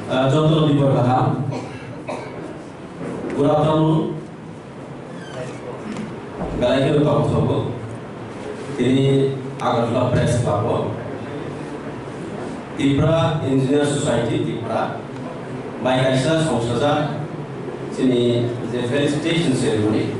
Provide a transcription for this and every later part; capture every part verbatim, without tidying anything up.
Ah, joto no dibor kaham. Good afternoon. Belai kheno tong thogo. Tini Agartala Press Club o Tripura Engineer Society Tripura bai kaisa songchajak chini je felicitation ceremony.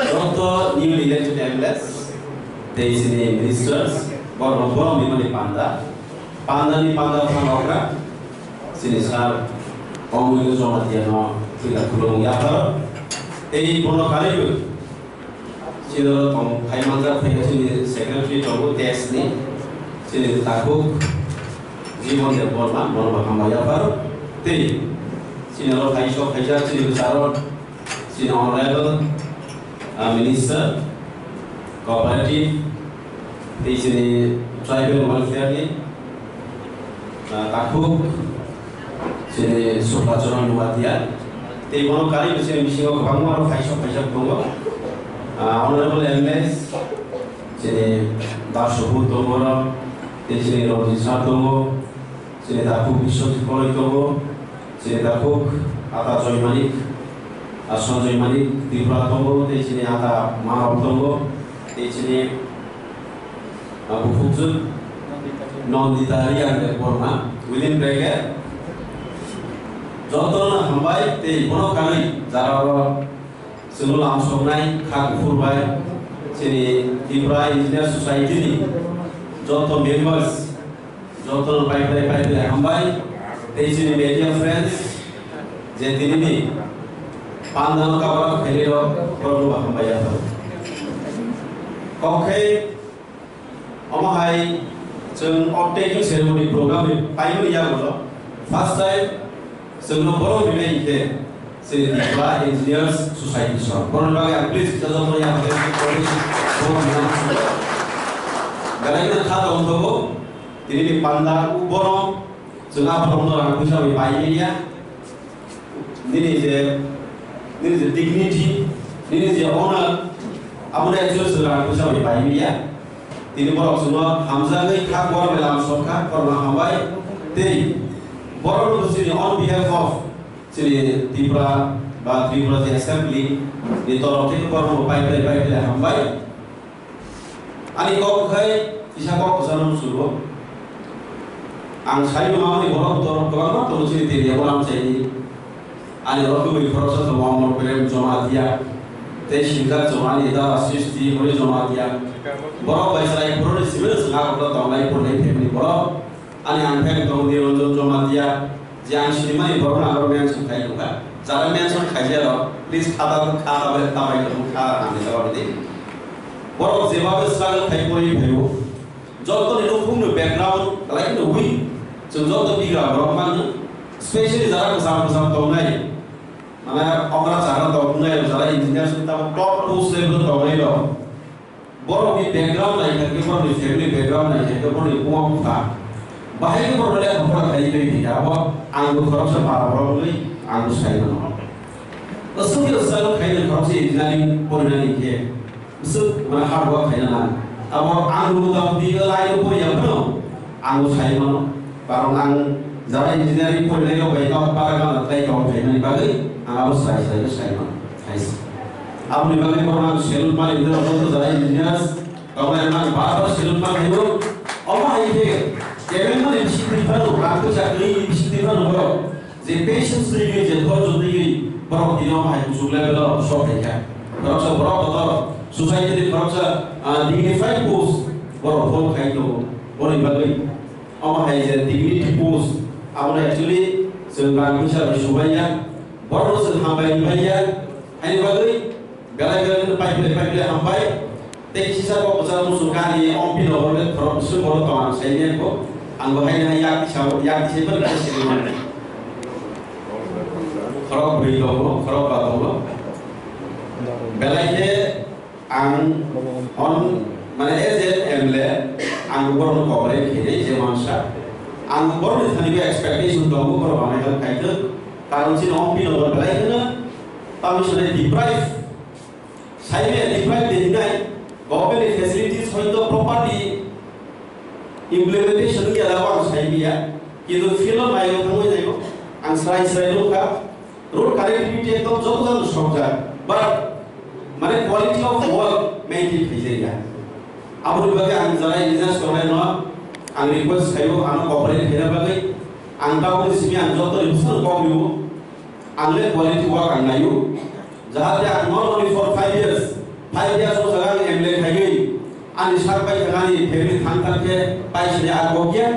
Joto newly elected M L As tei chini ministers borok borok ni mani panda. Pandani panda phan okra chini sir Omwino Jamatia no thwila khulumung yapharo. Tei bono kariwi chini oro tong phai manjak phai chini secretary tongo test ni chini takhuk Jibon Debbarma bono bo hambai yapharo. Tei chini oro phai sok phaijak chini bwsaro chini honorable, ah, minister, cooperative, tei chini tribal welfare ni, ah, takhuk, chini Suklacharan Nuatia. Tei bono kari chini bisingo kwbangma rok phaisok phaisok tongo. Ah, honorable M L A, chini Dasu Buddha tongo, tei chini Ranjit sir tongo, chini takhuk Biswajit Koloi tongo, chini takhuk Ata Joy Manik, ah, Sanjoy Manik Tripura tongo, tei chini Ata Manav tongo, tei chini, ah, bukhukjwk Nandita Riang Debbarma, within bracket, jotono hambai tei bono kanwi jara o chwngno lamsoknai kha kuphur bai chini Tripura Engineer Society ni joto members, jotono pai pai pai pai hambai, tei chini media friends, je tinini pandano kabra khailai rok, borokno bo hambai ya. Kok khe omo hai chwng off taking ceremony program ni paimani yagulo first time chwngno borok rinai hinkhe chini Tripura Engineers Society song. Borokni bagwi ang please kisa jotono ya hambai borokni belai no kha tong thogo. Tini ni panda u bono chwng a borokno rang puisa bai pai ya. Nini je, nini je dignity, nini je honor, abo no actually chwng rang puisa bai pai ya. Tini borok chwngno hamjagwi kha, borok bai lam sok kha, borokno hambai. Tei borokno chini on behalf of chini Tripura ba Tripura je Assembly ni torof theke borokno pai pai pai pai hambai. Ani kok khai kisa kok kwchangno muchungo. Ang sai mamani borok to kwbangma tongo chini tei abo lamchaini. Ani rok tubui khoroksa tongo Amar Prem Jamatia. Tei singjak tongo ani dada Srishti Hori Jamatia. Borok bai chwrai phuruni simi swngna kokno tongnai phuruni family borok. Ani ang phek tong Niranjan Jamatia, je ang sinimani borokno aro mention khai tongkha. Jara mention khaijak rok, please khata khata bai tabai tong kha ang ni jawab di. Borok jeba be struggle khai pori phaio. Joto ni nukhung ni background, like no weak. Chwng joto bigra borok mano, specially jara kwcham kwcham tongnai. Mane okra jara tongnai, jara engineer sung tamo top post level tongnai rok. Borokni background naikha khe, borokni family background naikha khe, borokni buma bupha bahai khe borokno lekha pora khlaiwi tongwi thangya. Abo ang bo khoroksa para borok wngwi ang bo sai mano. Aswk khe aswk khaina khoroksa engineering porinani khe aswk mane hard work khaina nang. Abo ang bo motamoti line o poriya phano ang bo sai mano. Karon ang jara engineering porinai rok bai kok para gana tei kok phaimani bagwi ang abo sai sai sai ma sai. Aboni bagwi borok ang salute mani wngwi rok jara engineers kok bai ang bar bar salute ma khaio. Omo hai khe kebeng mani bisi twi phano, rang kwchak twi bisi twi phano borok je patience twi je dhorjo twi borok tini omo hai kuchuk level o sok hai kha. Borok sa borok kotor society ni borok sa, ah, dignified post borok hold khai tongo. Boni bagwi Omo hai je dignity post, abono actually chwng rang puisa bai subaiya, borokno chwng hambai rwbaiya, haini bagwi belai belai no pipeline pipeline hambai. Tei kisa kok bwsa muchung kani M P no horo khorok bwswk borok tong ang sai manya kho. Ang bo haini hai yak tisa yak tisa bai kisa sini mano. Khorok bwrwi tongo, khorok ba tongo. Belai khe Ang on, mane, as a M L A, ang borokno cooperate khainai je mansa. Ang borokni thani bo expectation tongo, borok ano help khaithwk. Karon chini M P no belai kheno permission deprive, saimanya deprive de hinai, government ni facilities hoito properly implementation wngya, abo ang saimanya. Kintu field o naio thangwi naio, ang srai srai nukha, road connectivity ekdom joto jagao sokjak, but mane quality of work maintain khaijaya. Aboni bagwi ang jara engineers tongnai no ang request khaio, ano cooperate khaina bagwi. Ang tabukni simi ang joto ni bwsano kok rio, ang le quality work ang naio, jahate ang not only for five years, five years o jaga ang M L A khaiwi ani sak bai thangani family thang thang khe paisani a kok ya.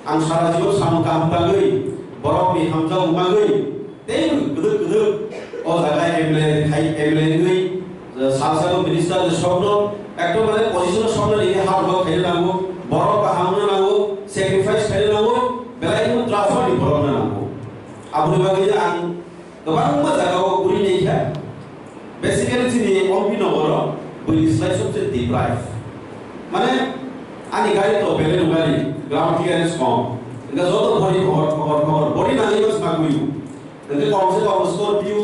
Ang sara jibon samung kaham tangwi, borokni hamjakmung mangwi, tei kwdwk kwdwk o jaga M L A khai, M L A wngwi, sal salo minister ni sokno, ekdom mane position o sokno nini hard work khaina nango, borok kaham wngna nango, sacrifice khaina nango, belai no transfer ni borok wngna nango. Aboni bagwi ang kwbangma jagao guri naikha. Basically, chini Ompi nogoro buini slai sobse deprive. Mane, ani gari to belai no gari, ground clearance kom. Engka joto body khobor, khobor, khobor, body nangwi mas magwi. Engka kom se kom Scorpio,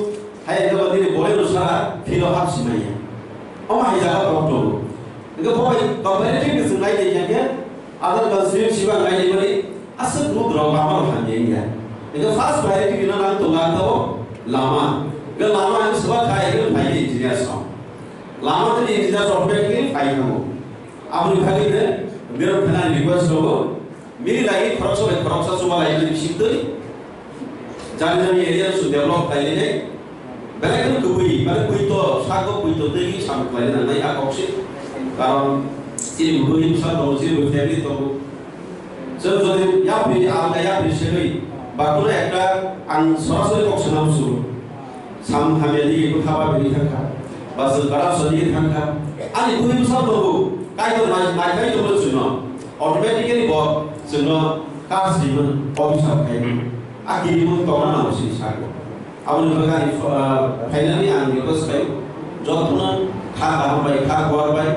hai engka body ni body no sara, philo hap simaya. Oma hai jaga tok tongo. Engka bo comparative ni swng nai de khe, other constituency ba nai de mani, aswk road rok lama rok hamya wngya. Engka first priority bina nang tongo ang tabo lama. Engka lama ang suba khai engka phai de engineer song. Lama tei engineer song pek ni phai thango. Aboni phai de, bero phana request rogo. Mini lagi khoroksa bai khoroksa chuba lai mani bising twi jani jani area su develop khlai nai. Belai kheno kwbwi, mane pui to, sago pui to twi sam khlai nai nai a kok se. Karon chini bwrwi bwsa tongo, chini bwrwi family tongo. Chwng jodi yapri, alga yapri segwi, ba kono ekta ang sorasori kok swnam su. Sam hamya di ko thaba bini thangkha. Ba se bara sani thangkha. Ani bwrwi bwsa tongo. Kaitor nai, nai kai tongo chwngno. Automatically bo chwngno kas rimon, obisap khaimon. A kirimun tongna nango sini sago. Aboni bagwi ani, ah, finally ang request khaio. Jotono kha kaham bai, kha kuar bai,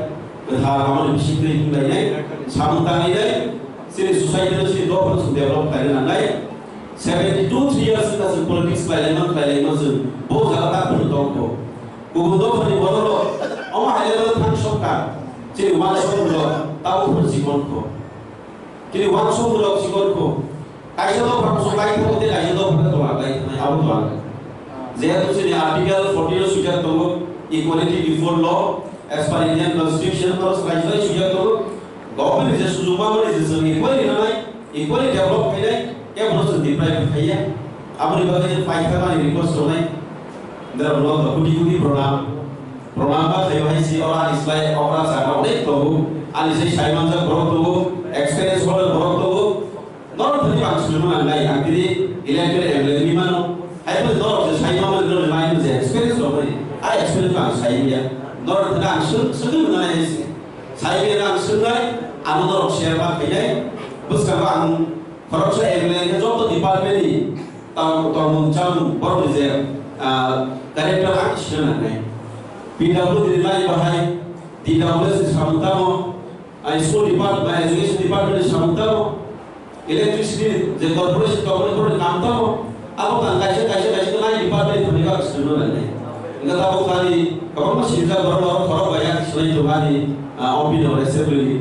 kwthar hamani bisingtwi hinlainai, samung tanglainai, chini society no chini dophano chwng develop khlaina nangnai. Seventy two three years wngkha chwng politics khlailaima, khlailaima chwng bo jaga ta phano tongkho. Kubun dophani borok rok omo hai level thang sokha, chini uansuk rok tabuk phano chikon kho. Chini uansuk rok chikon kho. Kaisa dopha kusuk lai thango tei kaisa dopha khe tola lai thanai abo tola. Jehetu chini Article fourteen o swijak tongo, equality before law, as per Indian Constitution, oro slai slai swijak tongo. Government ni je sujung mani je chwng equally nanai, equally develop khainai, kebono chwng deprive khaiya. Aboni bagwi je paitha mani request tongnai. There are lot of kuti kuti program. Program ba khayo hai si oro ani slai okra chakra onek tongo. Ani sai sai manjak borok tongo, experience holder borok tongo. Norok thani ang swngwi mano nai, ang tini elected M L A wngwi mano. Hai phano norok je sai mano, norok je mai je experience rok mani. A experience ang sai ya. Norok thani ang swng-, swngwi mano nai hai se. Sai ya ang swngnai, ano norok share ma khainai. Bwskango ang khoroksa M L A khe joto department ni tong-, tongmung chamung borok ni je, ah, character ang sina nangnai. P W D ni lai bahai, D W S ni samung tamo, Ai school department, education department ni samung tamo, electricity je corporation, corporation ni kam tamo, abo tang kaisa, kaisa, kaisa nai department ni thani bak swrwngno nai. Engka tamo kani kwbangma sinta borok borok khorok bai yak swrwng tongmani, ah, O P no assembly ni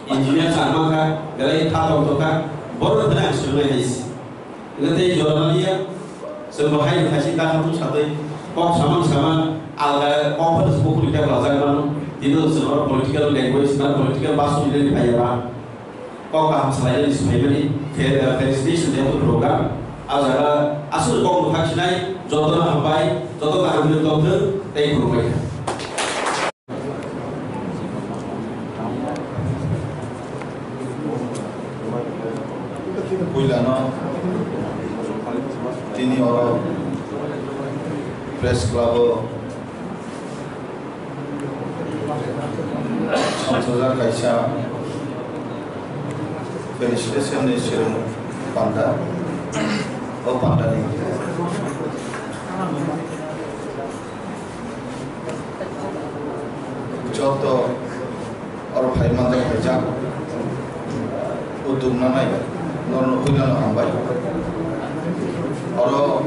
engineer changma kha, belai kha tong tong kha, borok thani ang swrwngnai hai se. Hingke tei jora naliya, chwng bo hai hai si da khatung satwi, kok samang samang, alga kok phano se bukhuk rikha bwlajak mano, tini chwng oro political language ba political basu ni phaiya ba, kok kaham salai nani se phaimani, fe-, felicitation de program, a jaga aswk kok mwthak sinai, jotono hambai, joto kaham ni tongthwng, tei khulumbai kha. Puilano tini oro press club o songchajak kaisa felicitation ni swrwng panda, o panda ni joto oro phai manjak phaijak, utuk nanai norno puilano hambai. Oro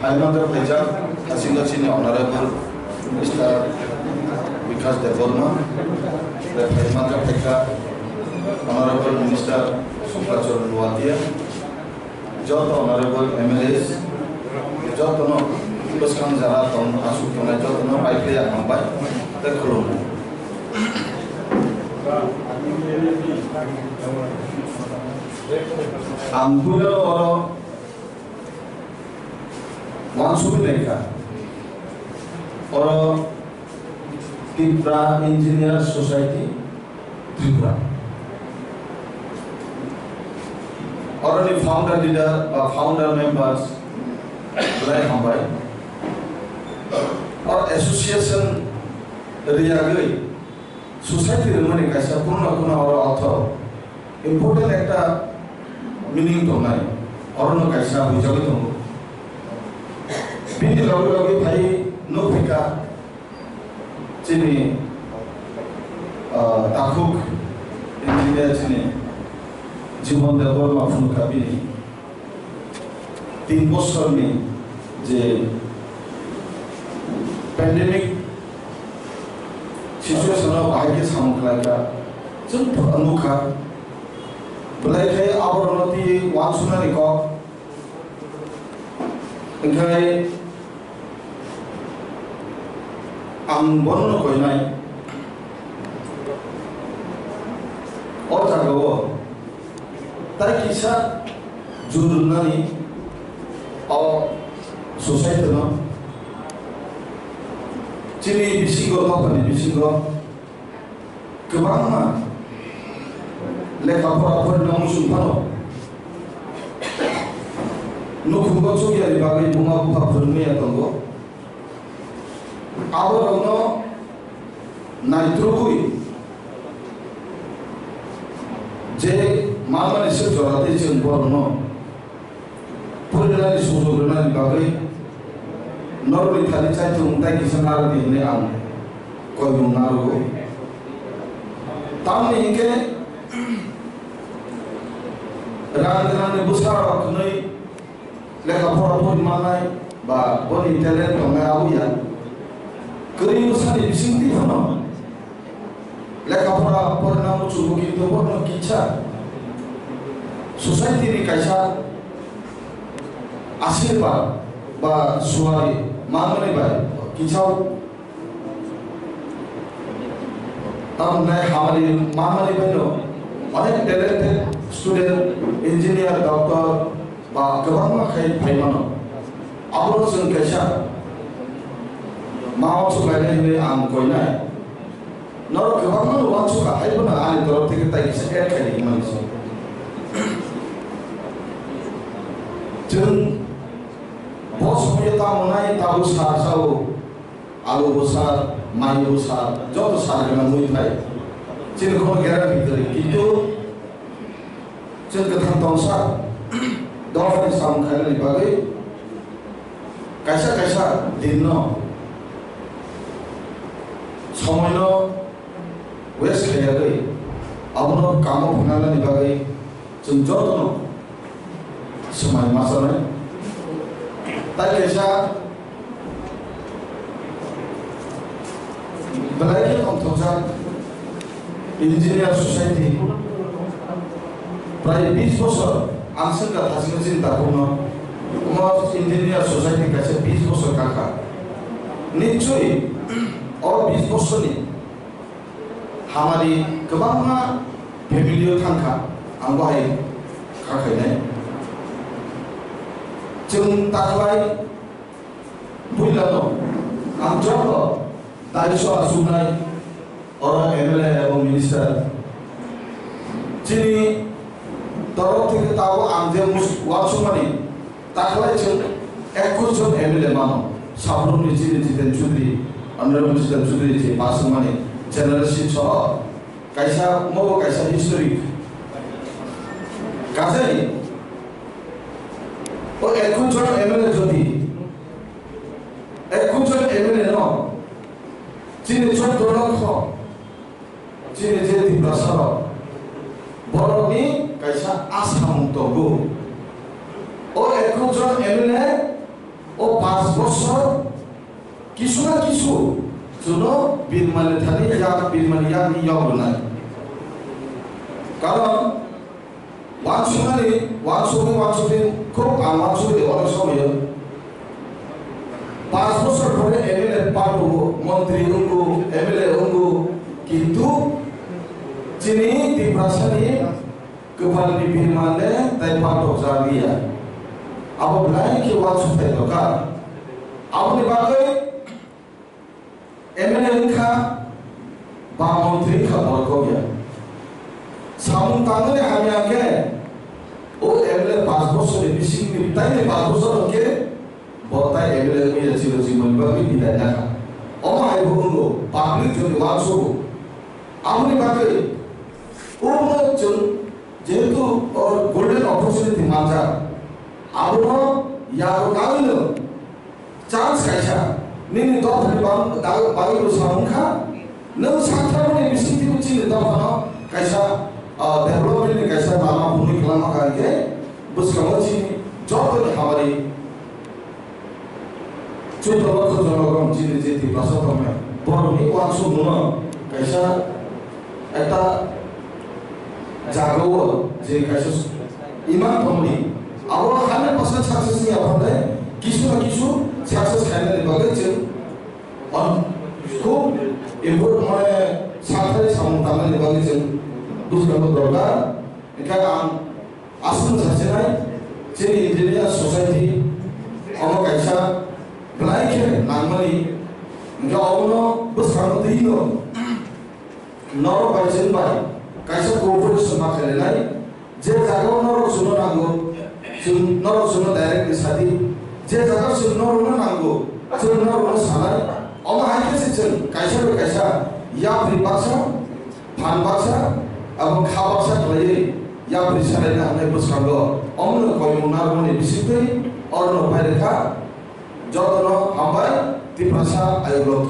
phai manjak phaijak hasingo chini honorable Mister Bikash Debbarma, phai manjak phaikha. Honorable Minister Suklacharan Noatia, joto Honorable M L As, jotono bwskang jara tong aswk tongnai jotono pai phaiya hambai tei khulumnai. Ang puila oro wansugwi naikha, oro Tipra Engineer Society Tripura. Oroni founder leader ba founder members belai hambai. Or association riyagwi society rwmani kaisa puno puno oro ortho important ekta meaning tongnai. Orono kaisa huijagwi tongo. Bini logi logi phai nukphika. Chini, ah, takhuk engineer chini Jibon Debbarma phunukha bini tin bosorni je pandemic situation o bahai khe samung khlaikha, chwng nukha. Belai khe aborokno twi uansuknani kok. Hwnkhe ang bono koinai, o jagao tai kisa jurumnani o society no chini bisingo, dophani bisingo kwbangma lekha pora porina muchung phano nukhungo chukyani bagwi buma bupha phwrwngwi ya tongo. Aborokno naitrugwi je manmani swk jora tei chwng borokno purinani sujok rwnani bagwi norokni thani chaitung tei kisa narwkdi hwnwi ang koimung narwgo. Tamni hinkhe rang rangni bwsarok hwnwi lekha pora pori mannai ba boni talent tongnai abo ya. Kwrwi bwsani bisingtwi phano lekha pora porina muchungo kintu bono kisa society ni kaisa asirba ba suari manmani bai kisa Tamni hamari manmani bai no onek talented student, engineer, doctor ba kwbangma khai phai mano. Abono chwng kaisa ma uansuk lainai hinwi ang koinai. Norok kwbangma no uansukha, hai phano ani torof theke tai kisa add khai di hinmani se. Chwng bo somoyo tamo nai tabuk sa sao. Alu bwsa, mai bwsa, joto sar gwnangwi thai. Chini khorok gera bidari, kintu chwng kwthang tongsa dophani samung khainani bagwi kaisa kaisa dinno somoino waste khaiyagwi abono kamo phunanani bagwi chwng jotono swmai ma chanai. Tai kaisa belai khe tongthokjak engineer society prai bis bosor ang swngkha thachino chini takhukno. Omo engineer society kaisa bis bosor kakha. Nichoi o bis bosorni hamari kwbangma family o thangkha, ang bahai kha khainai. Chwng taklai puilano ang joto daiso achuknai oro M L A ebong minister. Chini torok theke tabuk ang je mus-, uansukmani Taklai chwng ekus jon M L A mano, sabrumni chini Jiten Chaudhary, Honorable Jiten Chaudhary je paswngmani general seat soho kaisa, mobo kaisa historic. Kajai, o ekus jon M L A jodi, ekus jon M L A no chini choddo lokho, chini je Tiprasarok, borokni kaisa asamung tongo. O ekus jon M L A o panch bosor kisu na kisu chuno birmani thani yak, birmani yakni yok rwnai. Karon wansuknani, wansukwi, wansukwi, khub ang wansukwi de onek somoyo. Panch bosor pore M L A pato, montri wngkho, M L A wngkho, kintu chini Tiprasani kwpal ni birmane tai pato jaliya. Abo belai khe wansukthai dorkar. Aboni bagwi M L A wngkha ba montri wngkha borok ya. Samung tangmani hamya khe o M L A panch bosor ni bising ni tai ni panch bosor hwnkhe bo tai M L A wngya chiro chimoni bagwi bidai nakha. Omo hai bo wngo public jodi wansugo. Aboni bagwi omo chwng jehetu o golden opportunity manjak abono yago nangwino chance kaisa, nini dophani bang-, da-, bagwi bo samung kha, nwng saktharmani bisingtwi bo chini dophano kaisa, ah, development ni kaisa lama phunui kwlangma kha hwnkhe, bwskango chini jotoni hamari chuddo lokho jonogong chini je Tiprasa tongmani, borokni uansukmungno kaisa ekta jagao je kaisa iman tongdi, abo hundred percent success ni aphande kisu na kisu success khainani bagwi chwng on khub important mane sathai samung tangnani bagwi chwng bwskango dorkar. Hwnkhe ang aswk sasinai chini engineer society omo kaisa belai khe nangmani, hwnkhe obono bwskango twino norok bai chwng bai kaisa cooperation ma khainai, je jagao norok chwngno nango, chwng norok chwngno direct ni sadi, je jagao chwng norokno nango, chwng norokno sanai, omo hai khe se chwng kaisa bai kaisa yapri baksa, phan baksa, abo kha baksa khlaiwi yapri salaina hwnwi bwskango, omono koimung narwkmani bisingtwi orono phai rwkha, jotono hambai, Tiprasa ayuk rok.